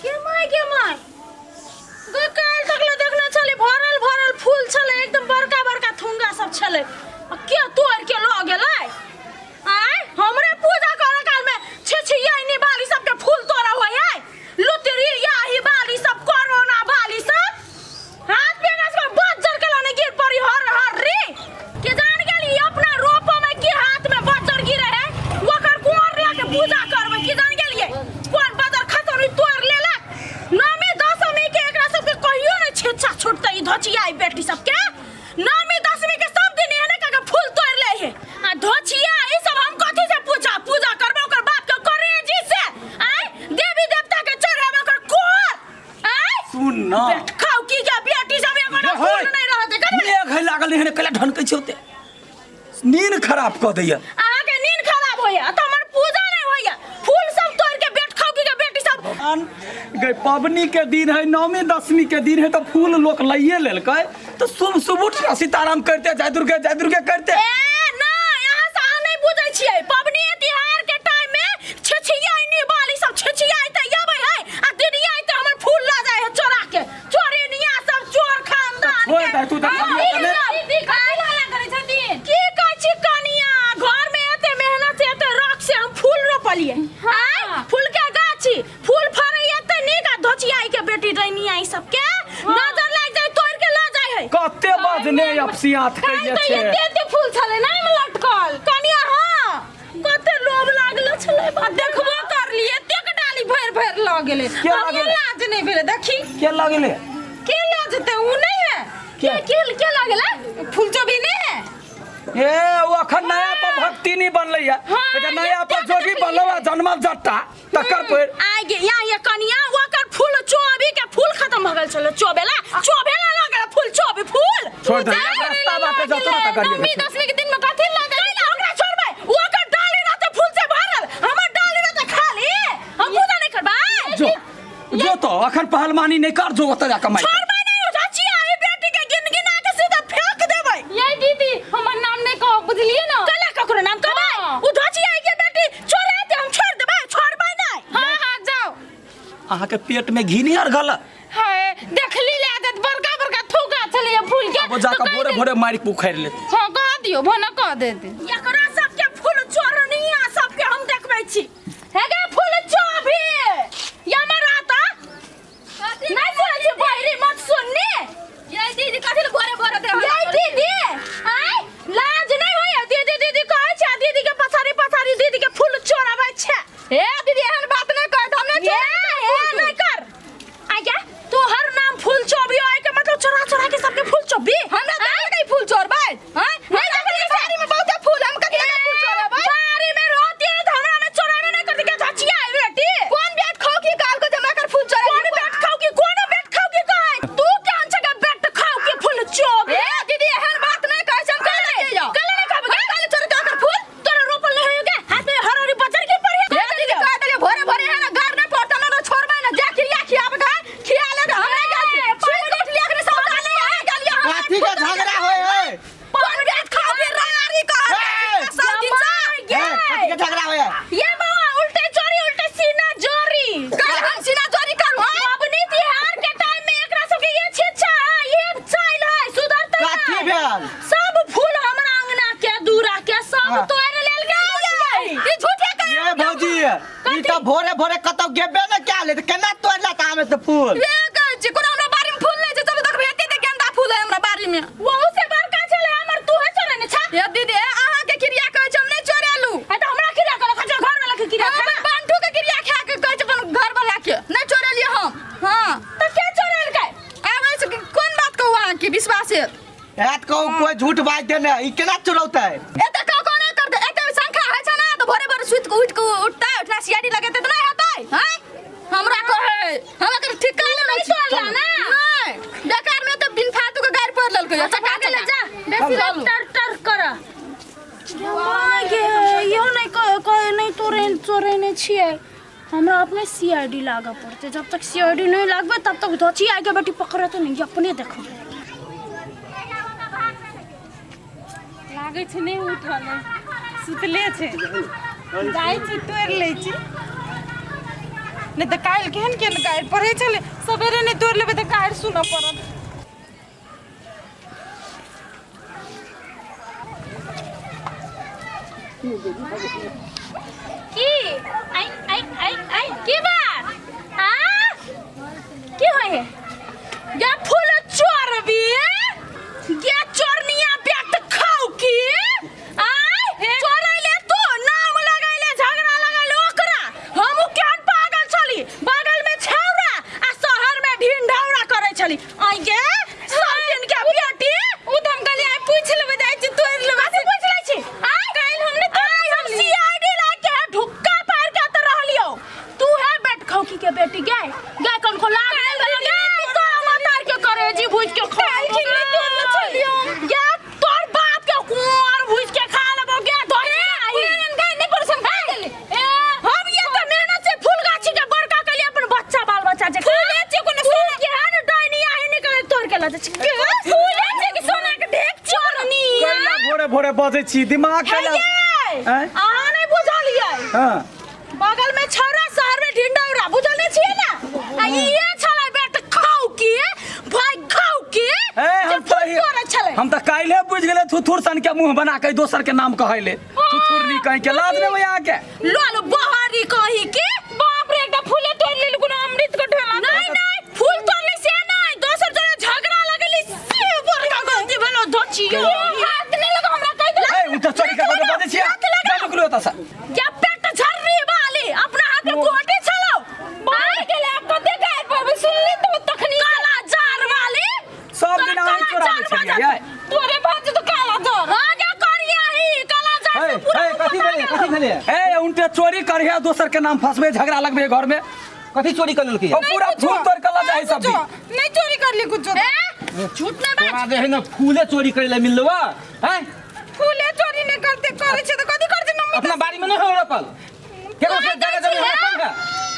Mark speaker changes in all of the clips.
Speaker 1: गे माय, गे माय गे, काल्हि तक ले देखने छली भरल भरल फूल छलै, एकदम बड़का बड़का थुंगा सब छलै, आ के तोड़ के लऽ गेलै? आय हमरे पूजा करे काल में छिछियैनी बाली सबके फूल तोड़ा होय है, लुतरी याही बाली सब, कोरोना बाली सब हाथ पे ना सब बज्जर के लाने गिर पड़ी हर हर रे के जान गेली अपना रोपो में की हाथ में बज्जर गिरे है, ओकर कुंवर ला के पूजा करबै। की जान गेलिए कोन बजर खतम तोड़ लेलक। नवमी दशमी के एकरा सबके कहियो नै छेछा छुटतै ई धोचिया बेटी सबके। नवमी दशमी के सब दिन एहने कऽ के फूल तोड़ ले है आ धोचिया ई सब। हम कथी से पूजा पूजा करबै? ओकर बाप के करेजी से आय देवी देवता के चढ़ेबै ओकर कोर आय।
Speaker 2: सुन ना
Speaker 1: खाऊ की के बेटी सब एगो ना फूल नहीं रहते कथी।
Speaker 2: मेघ है लागल एहने कैला ढनकै छै ओते, नींद खराब कऽ दैया।
Speaker 1: अहाँ के नींद खराब होइया तऽ हमर पूजा नहीं होइया, फूल सब तोड़ के बेट खाऊ की के बेटी सब।
Speaker 2: भगवान गई, पबनी के दिन है, नवमी दशमी के दिन है, तो फूल लोग लइए लेलकै तो शुभ शुभ उठ ना सीताराम करते जय दुर्गे जय दुर्गे करते।
Speaker 1: ए ना, यहाँ से अहाँ नहीं बुझै छियै, पबनी तिहार के टाइम में छिछियाइनी बाली सब छिछियाइते अबै है आ दिनियाइते हमर फूल लऽ जाइ है चोरा के, चोरिनिया सब चोर खानदान
Speaker 2: छोड़
Speaker 1: के।
Speaker 2: दे तू तऽ
Speaker 1: हाँ,
Speaker 2: खाली
Speaker 1: ई
Speaker 2: अपने-
Speaker 1: सब।
Speaker 3: दीदी कथी हल्ला करै छथिन?
Speaker 1: की कहै छी कनिया, घर में एते मेहनत से एते रख से हम फूल रोपलिए।
Speaker 3: हाँ।
Speaker 1: आय फूल के गाछी फूल फड़ै एते नीक आ धोचियाई के बेटी डैनिया ई सब के नजर लागि जाय तोड़ के लऽ जाय है।
Speaker 2: कते बजने अपसियात
Speaker 3: काल्हि
Speaker 2: कैले
Speaker 3: तऽ
Speaker 2: छै।
Speaker 3: एते एते फूल छलै ना एहिमे लटकल।
Speaker 1: कनिया हाँ, कते लोभ लागल छलै
Speaker 3: आ देखबो करलियै, एतेक डाली भरि भरि लऽ गेलै।
Speaker 2: के लऽ
Speaker 3: कनियो
Speaker 2: गेलै?
Speaker 3: लाज नहि भेलै देखी।
Speaker 2: के लगले?
Speaker 3: के लऽ जेतै? उ नहि है।
Speaker 1: के के के लागल?
Speaker 3: फूल चोभी नहि है।
Speaker 2: ए ओ अखन नया पर भक्ति नहीं बनलै है।
Speaker 3: हाँ,
Speaker 2: एकर नया पर
Speaker 3: एतेक
Speaker 2: जोगी
Speaker 3: देखलियै।
Speaker 2: बनल आ जन्मल जट्टा तकर पर
Speaker 1: आइ गे या ये कनिया, ओकर फूल चोबी के फूल खत्म भ गेल छलै, चोबेला चोबेला लग गेल फूल चोबी फूल।
Speaker 2: छोड़ दे,
Speaker 3: जाय
Speaker 2: रास्ता बाटे जतो ना त गाड़ी
Speaker 3: नवमी दशमी के दिन में कथी लऽ गेलै?
Speaker 1: कैला हमरा छोड़बै? ओकर डाली रहते फूल से भरल, हमर डाली रहते खाली, हम पूजा नहीं करबै।
Speaker 2: जो जो तो अखन पहलवानी नहीं कर, जो ओतऽ जाके मार।
Speaker 1: छोड़बै नहीं, उठा छिया ई बेटी के गिन गिना के सीधा फेंक देबै।
Speaker 3: ये दीदी हमर नाम नहि कहब, बुझलियै ना?
Speaker 1: कैला ककरो नाम कहबै?
Speaker 3: हाँ।
Speaker 1: उ धोचिया के बेटी छोड़े हम छोड़ देबै, छोड़बै नहीं।
Speaker 3: हाँ हाँ जाओ।
Speaker 2: अहाँ के पेट में घी नहीं अरघल
Speaker 3: हाय देखली ले आदत बड़का बड़का थूका छलै फूल के।
Speaker 2: अब जाके
Speaker 3: तऽ कहि
Speaker 2: भोरे
Speaker 3: दे-
Speaker 2: भोरे मारि के उखाड़ि लेत।
Speaker 3: हाँ कह दियौ, भोना कह देते।
Speaker 1: एकरा सबके फूल चोरनिया सबके हम देखबै छी। हे गे फूल चोभी या मराता नहीं सुनै छी बहिरी मत सुननी।
Speaker 3: ये दीदी कथी ले भोरे भोरे दे
Speaker 1: ये दीदी आय लाज नहीं होय? दीदी दीदी कहै छै, दीदी के पछाड़ी पछाड़ी दीदी के फूल चोराबै छै।
Speaker 3: ए दीदी एहन बात नहि कहत, हम नहि
Speaker 1: ये
Speaker 3: चोराबै
Speaker 1: हे नहीं कर आज्ञा, तोहर नाम फूल चोभी होय के मतलब चोरा चोरा के सबके फूल चोभी।
Speaker 3: हमरा दे नहीं फूल चोरबै? हां
Speaker 1: नहीं देखलियै
Speaker 3: बाड़ी में बहुते फूल, हम कथी लगा फूल चोरबै?
Speaker 1: बाड़ी में रहती है तो हमरा में चोराबे नहीं करती के धचिया है बेटी।
Speaker 3: कोन बेट खाऊ की काल को जमा कर फूल चोराबै?
Speaker 1: कोन बेट खाऊ की, कोन बेट खाऊ की कहै तू? केहन छै के बेट खाऊ की फूल चोब?
Speaker 3: ए दीदी एहन बात नहीं कहै छै, हम कह लगे जाओ।
Speaker 1: कल नहीं कहबै?
Speaker 3: हम काल चोर के फूल
Speaker 1: तोरा रोपल नहीं होय के हाथ में हरहरी बजर की पड़ी।
Speaker 3: ए दीदी कह देलियै भोरे भोरे है ना गार नहीं पड़ता ना छोड़बै ना, जा खिया खियाब खा खिया ले हम नहीं गेल छी, सुति के उठलियै अखनी सब डाले आ गेलियै हम।
Speaker 4: कथी के झगड़ा होय है?
Speaker 3: कोन बेट खाऊ के रारी कह
Speaker 4: ए!
Speaker 3: सब दिन से
Speaker 4: ए, कथी के झगड़ा होय है?
Speaker 1: ये बाबा उल्टे चोरी उल्टे सीना जोरी।
Speaker 3: कल हम सीना चोरी करू? हाँ?
Speaker 1: पबनी तिहार के टाइम में एकरा सबके ये छिच्छा है, ये चाइल है, सुधरते
Speaker 4: कथी
Speaker 1: नहीं।
Speaker 4: भेल?
Speaker 1: सब फूल हमरा अंगना के दूरा के सब
Speaker 4: हाँ।
Speaker 1: तोड़ लेल गेल।
Speaker 3: ई झूठे कह
Speaker 4: ये भौजी, ई तऽ भोरे भोरे कतौ गेबे ने कएल है, तऽ केना तोड़ला तऽ आमे से फूल?
Speaker 3: ए कहै छी कोनो हमरा बाड़ी में फूल नहीं छै, चलू देखबै एते एते गेंदा फूल है हमरा बाड़ी में।
Speaker 1: वहू से बड़का छलै हमर, तू है चोरने छा।
Speaker 3: ए दीदी अहाँ के क्रिया कहै छी, हम नहीं चोरेलू।
Speaker 1: ए तऽ हमरा क्रिया करऽ खा, घर वाला के क्रिया खा।
Speaker 3: हम बंटू के क्रिया खा के कहै छी अपन घर वाला के नहीं चोरेलियै हम। हाँ
Speaker 1: तऽ के चोरेलकै?
Speaker 3: आबै छै कोन बात कहू अहाँ के विश्वास है?
Speaker 4: रात कहू कोई झूठ बाज देने, ई केना चोरौतै?
Speaker 3: एते कह कोना कर दे, एते शंखा है छै ना तऽ भोरे भोरे सुति के उठि के उठतै, उठला सियाडी लगेतै तऽ नहीं हेतै? हैं हमरा कहै हम एकर ठीक कर लेने छी।
Speaker 1: तोड़ला ना?
Speaker 3: नहीं बेकार में तऽ बिन फालतू के गारि पढ़ लेलकै चका
Speaker 1: चला
Speaker 3: चका
Speaker 1: जा
Speaker 3: बेसी चलू।
Speaker 1: टर टर कर गे, इहो नहीं कह कह नहीं तोरे चोरेने छियै, हमरा अपने सीआईडी लागऽ पड़तै। जब तक सीआईडी नहीं लागबै तब तक धोची आके बेटी पकड़त नहीं, अपने देखबै।
Speaker 3: लागै छै नहि उठल है।
Speaker 5: सुतले छै। जाइ छी, तोड़ि लै छी, नहि तऽ काल्हि केहन केहन गारि पढ़ै छलै। सवेरे नहि तोड़ि लेबै तऽ गारि सुनऽ पड़त।
Speaker 1: की आई आई आई आई, की बात आ? की होय है गे फूल चोरबी गे चोरनिया बेट खाउ की आय चोरैले तू नाम लगैले, झगड़ा लगैले ओकरा। हम केहन पागल छली, बगल में छौरा आ शहर में ढिंढौरा करै छली। आइ गे सब दिन के बेटी,
Speaker 5: ओ तऽ हम कहलियै आइ पूछि लेबै, जाइ छी तोड़ि लेबै।
Speaker 1: कथी पूछ लै छी? आइ
Speaker 5: काल्हि हम नहि तोड़ै
Speaker 1: आइ हम
Speaker 5: छलियै।
Speaker 1: सीआईडी लाग के ढुक्का पार के त रहलियो। तू है बेट खौकी के बेटी गे, गे कन को लाग
Speaker 5: काल्हि
Speaker 1: गेलो
Speaker 5: दीदी
Speaker 1: गे,
Speaker 5: नहि
Speaker 1: तोरा मातार के करेजी भुज के खा
Speaker 5: काल्हि
Speaker 1: लेबो
Speaker 5: नहि तोड़ने छलियै हम।
Speaker 1: गे, तोर बाप के कुआर भुज के खा लेबो गे। धोई आई
Speaker 5: गाय नहि पड़ै छै, हम खा गेली।
Speaker 1: ए हम ये त मेहनत से फूल गाछी के बड़का के लिए अपन बच्चा बाल बच्चा जे
Speaker 5: फूले छै कोनो
Speaker 1: तू
Speaker 5: सोना
Speaker 1: केहन डाइनी आही निकले तोड़ के लऽ छै गे।
Speaker 5: फूले छै कि सोना के ढेक
Speaker 1: चोरनी
Speaker 2: कैला भोरे भोरे बजै छी दिमाग कैला? आँय?
Speaker 1: अहाँ नहि बुझलियै।
Speaker 2: हँ,
Speaker 1: बगल में छौरा, शहर में ढिंडौरा, बुझल नहीं छियै ना? आ इहे छलै बेट खाउ की भाई खाउ की
Speaker 2: ए
Speaker 1: जे
Speaker 2: हम
Speaker 1: फूल
Speaker 2: तऽ
Speaker 1: तोड़ै छलै।
Speaker 2: हम तऽ काल्हे बुझि गेलै थुथुर सन के मुंह बना के दोसर के नाम कहैले थुथुरनी कहीं के। लाज नहि होइए अहाँके?
Speaker 1: लोल बहरी कही की।
Speaker 5: बाप रे, एकटा फूले तोड़ि लेली, कोनो अमृत के ढेला?
Speaker 1: नहीं नहीं, फूल तोड़ली से नहीं, दोसर जने झगड़ा लगली से बड़का गलती भेलो। धोचियो
Speaker 5: हाथ नहि लगा हमरा, कहि दे।
Speaker 2: ए उठा, चोरी कर के बजै छियै, जा निकलू एतऽ से।
Speaker 1: क्या पेट झर्री वाली अपना हाथ में गोटी छलो
Speaker 5: बाहर गेलै, आब कते गारि पड़बै सुनली तऽ तखनी।
Speaker 1: काला जार वाली।
Speaker 2: सब दिन अहीं चोराबै छलियै यै?
Speaker 5: तोरे भाज तो काला जर
Speaker 1: आगे करिया ही काला जार से पूरा
Speaker 6: ए, कथी भेलै? कथी भेलै?
Speaker 2: ए उनटे चोरी करिहे, दोसर के नाम फंसबे, झगड़ा लगबे घर में।
Speaker 6: कथी चोरी कर लेलकै?
Speaker 2: ओ पूरा फूल तोड़ के लऽ जाइ सब दिन।
Speaker 5: नहीं चोरी कर ली कुछ।
Speaker 1: ए झूठ नहीं बाज।
Speaker 6: तोरा जे है ना फूले चोरी करे ला मिललो हैं?
Speaker 5: फूले चोरी नहीं करते, करे छे तो कथी करते मम्मी?
Speaker 6: अपना बाड़ी में नहीं हो रोपल, केकरो से जगह जमीन रोपल है?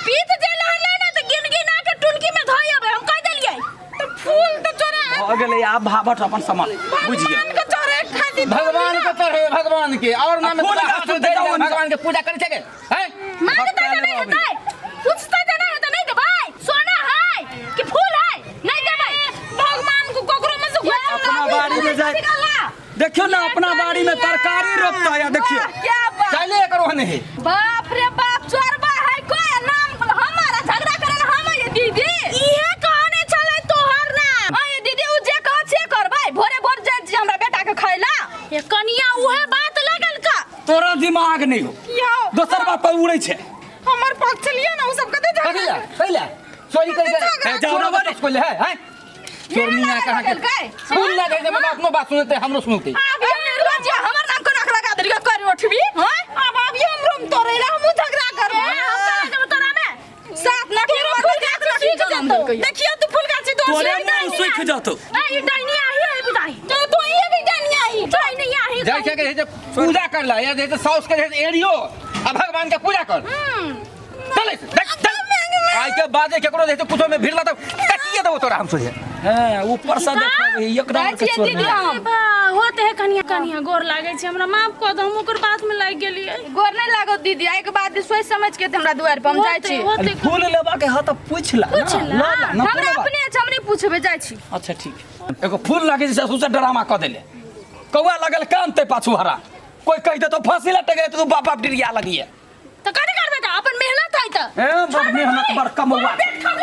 Speaker 1: पीत जे लहले ना त गिन गिना के टुनकी में धोई अबे, हम कह देलियै।
Speaker 5: तो फूल तो चोरा
Speaker 2: भऽ गेलै, आब भावट अपन सामान बुझि गेल।
Speaker 5: भगवान के चोरे खातिर।
Speaker 6: भगवान के चढ़े, भगवान के और नाम
Speaker 2: फूल गाछ पे जाओ।
Speaker 6: भगवान के पूजा करे छे के हैं?
Speaker 1: मांगते त नहीं हेतै, पूछते त नहीं हेतै, नहीं देबै। सोना है कि फूल है? नहीं देबै।
Speaker 5: भगवान को ककरो में से
Speaker 2: अपना बाड़ी में जाए देखियो ना, अपना बाड़ी में तरकारी रोपता या देखियो।
Speaker 3: क्या बात!
Speaker 6: चाले करो हने है।
Speaker 3: बाप रे बाप, चोरबा है कोई नाम हमारा झगड़ा करे हम। ये दीदी
Speaker 1: इहे कहने छलै तोहर ना।
Speaker 3: आ ये दीदी, उ जे कह छे करबै, भोरे भोर जे जे हमरा बेटा के खैला।
Speaker 1: ये कनिया उहे बात लगल का।
Speaker 2: तोरा दिमाग नहीं हो,
Speaker 5: यौ,
Speaker 2: दोसर बात पर उड़ै छै।
Speaker 5: हमर पक्ष लिअ ना, उ सब कते
Speaker 6: कथी
Speaker 5: झगड़ा
Speaker 6: ला कैला चोरी कर के?
Speaker 2: ए, जाओ ना बने।
Speaker 6: कोले है हैं चोरनिया कहाँ के फूल लगे जे बाबा अपनो बात सुनते, हमरो सुनते।
Speaker 3: आब ये रोज हमर नाम कोना के लगा देलकै कर उठबी हैं?
Speaker 5: आब आबियो हमरो में तोड़ै ला, हमहूँ झगड़ा करबै।
Speaker 1: ए हम कह देब तोरा में
Speaker 3: सात लाख
Speaker 5: तोरो फूल गाछी सूखि जेतौ, देखियो तू फूल गाछी तोड़।
Speaker 2: तोरे मुंह सुखि जतौ।
Speaker 1: ए ई डाइनी आही है बुदाई।
Speaker 5: तो तो ये भी डाइनी आई।
Speaker 1: डाइनी आही।
Speaker 6: जाइ छै के जे पूजा कर ला या जे साउस के जे एरियो आ भगवान के पूजा कर। चले देख चल, आइ के बाद केकरो जे कुछो में भिड़ला त कटिए देबो तोरा हम सोझे।
Speaker 2: हैं, ऊपर से देखबै एक नंबर के चोर
Speaker 3: दीदी
Speaker 2: नहीं।
Speaker 3: हम
Speaker 1: बा होते है। कनिया कनिया, गोर लागे छै, हमरा माफ कऽ दो, हम ओकर बात में लागि गेलियै।
Speaker 3: गोर नहीं लागो दीदी, आई के बाद सोच समझ के हमरा दुआर पर हम जाइ छी।
Speaker 1: होते होते।
Speaker 2: फूल लेबा के ह त पूछ ला ना।
Speaker 1: पूछ ला।
Speaker 2: ल ला ना
Speaker 3: हमरा
Speaker 2: फूल लेबा।
Speaker 3: अपने छै, हम नहीं पूछबे, जाइ छी।
Speaker 2: अच्छा ठीक। एगो फूल लागे छै ससुर से ड्रामा कऽ देले, कौआ लगल कान ते पाछू हरा। कोई कहि दे तो फांसी लटक गए, तो बाप बाप डिरिया लगिए।
Speaker 1: तऽ कथी करबै तऽ अपन मेहनत है तऽ।
Speaker 2: ए बड़ मेहनत, बड़ कमौआ।
Speaker 1: पेट खाओ।